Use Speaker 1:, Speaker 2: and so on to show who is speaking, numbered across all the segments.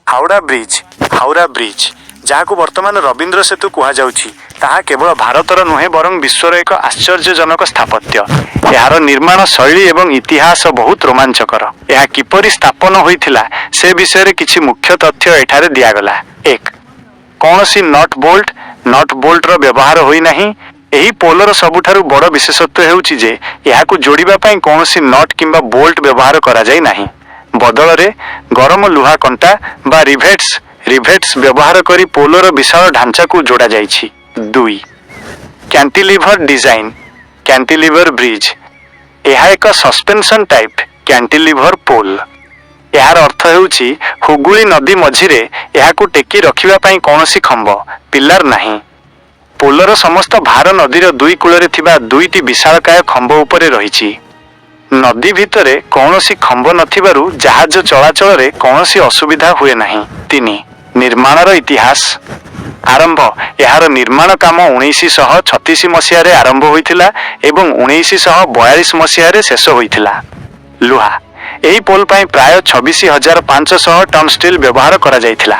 Speaker 1: Howrah bridge. Howrah bridge, ଯାହାକୁ ବର୍ତ୍ତମାନ ରବୀନ୍ଦ୍ର ସେତୁ କୁହାଯାଉଛି, ତାହା କେବଳ ଭାରତର ନୁହେଁ, ବରଂ ବିଶ୍ୱର ଏକ ଆଶ୍ଚର୍ଯ୍ୟଜନକ ସ୍ଥାପତ୍ୟ। ଏହାର ନିର୍ମାଣ ଶୈଳୀ ଏବଂ ଇତିହାସ ବହୁତ ରୋମାଞ୍ଚକର। ଏହା କିପରି ସ୍ଥାପନ ହୋଇଥିଲା, ସେ ବିଷୟରେ କିଛି ମୁଖ୍ୟ ତଥ୍ୟ ଏଠାରେ ଦିଆଗଲା। 1, କୌଣସି ନଟ୍ ବୋଲ୍ଟ, ନଟ୍ ବୋଲ୍ଟର ବ୍ୟବହାର ହୋଇନାହିଁ। ଏହି ପୋଲର ସବୁଠାରୁ ବଡ଼ ବିଶେଷତ୍ୱ ହେଉଛି ଯେ ଏହାକୁ ଯୋଡ଼ିବା ପାଇଁ କୌଣସି not କିମ୍ବା ବୋଲ୍ଟ ବ୍ୟବହାର କରାଯାଇ ନାହିଁ। ବଦଳରେ ଗରମ ଲୁହା କଣ୍ଟା ବା ରିଭେଟ୍ସ, ରିଭେଟ୍ସ ବ୍ୟବହାର କରି ପୋଲର ବିଶାଳ ଢାଞ୍ଚାକୁ ଯୋଡ଼ାଯାଇଛି। 2, କ୍ୟାଣ୍ଟିଲିଭର ଡିଜାଇନ୍। କ୍ୟାଣ୍ଟିଲିଭର ବ୍ରିଜ୍। ଏହା ଏକ ସସ୍ପେନ୍ସନ୍ ଟାଇପ୍ କ୍ୟାଣ୍ଟିଲିଭର ପୋଲ। ଏହାର ଅର୍ଥ ହେଉଛି, ହୁଗୁଳି ନଦୀ ମଝିରେ ଏହାକୁ ଟେକି ରଖିବା ପାଇଁ କୌଣସି ଖମ୍ବ, ପିଲାର ନାହିଁ। ପୋଲର ସମସ୍ତ ଭାର ନଦୀର ଦୁଇ କୂଳରେ ଥିବା ଦୁଇଟି ବିଶାଳକାୟ ଖମ୍ବ ଉପରେ ରହିଛି। ନଦୀ ଭିତରେ କୌଣସି ଖମ୍ବ ନଥିବାରୁ ଜାହାଜ ଚଳାଚଳରେ କୌଣସି ଅସୁବିଧା ହୁଏ ନାହିଁ। 3, ନିର୍ମାଣର ଇତିହାସ। ଆରମ୍ଭ। ଏହାର ନିର୍ମାଣ କାମ 1936 ମସିହାରେ ଆରମ୍ଭ ହୋଇଥିଲା ଏବଂ 1942 ମସିହାରେ ଶେଷ ହୋଇଥିଲା। ଲୁହା। ଏହି ପୋଲ ପାଇଁ ପ୍ରାୟ 26,500 ଟନ୍ ଷ୍ଟିଲ୍ ବ୍ୟବହାର କରାଯାଇଥିଲା।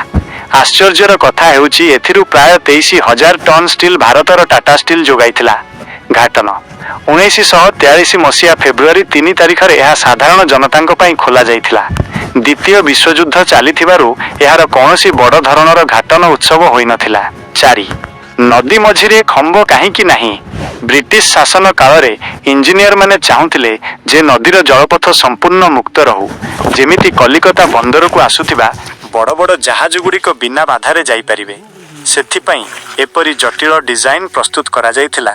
Speaker 1: ଆଶ୍ଚର୍ଯ୍ୟର କଥା ହେଉଛି, ଏଥିରୁ ପ୍ରାୟ 23,000 ଟନ୍ ଷ୍ଟିଲ୍ ଭାରତର ଟାଟା ଷ୍ଟିଲ୍ ଯୋଗାଇଥିଲା। ଉଦ୍‌ଘାଟନ। 1943 ମସିହା ଫେବୃଆରୀ 3 ତାରିଖରେ ଏହା ସାଧାରଣ ଜନତାଙ୍କ ପାଇଁ ଖୋଲାଯାଇଥିଲା। ଦ୍ୱିତୀୟ ବିଶ୍ୱଯୁଦ୍ଧ ଚାଲିଥିବାରୁ ଏହାର କୌଣସି ବଡ଼ ଧରଣର ଉଦ୍‌ଘାଟନ ଉତ୍ସବ ହୋଇନଥିଲା। 4, ନଦୀ ମଝିରେ ଖମ୍ବ କାହିଁକି ନାହିଁ? ବ୍ରିଟିଶ ଶାସନ କାଳରେ ଇଞ୍ଜିନିୟରମାନେ ଚାହୁଁଥିଲେ ଯେ ନଦୀର ଜଳପଥ ସମ୍ପୂର୍ଣ୍ଣ ମୁକ୍ତ ରହୁ, ଯେମିତି କଲିକତା ବନ୍ଦରକୁ ଆସୁଥିବା ବଡ଼ ବଡ଼ ଜାହାଜଗୁଡ଼ିକ ବିନା ବାଧାରେ ଯାଇପାରିବେ। ସେଥିପାଇଁ ଏପରି ଜଟିଳ ଡିଜାଇନ୍ ପ୍ରସ୍ତୁତ କରାଯାଇଥିଲା।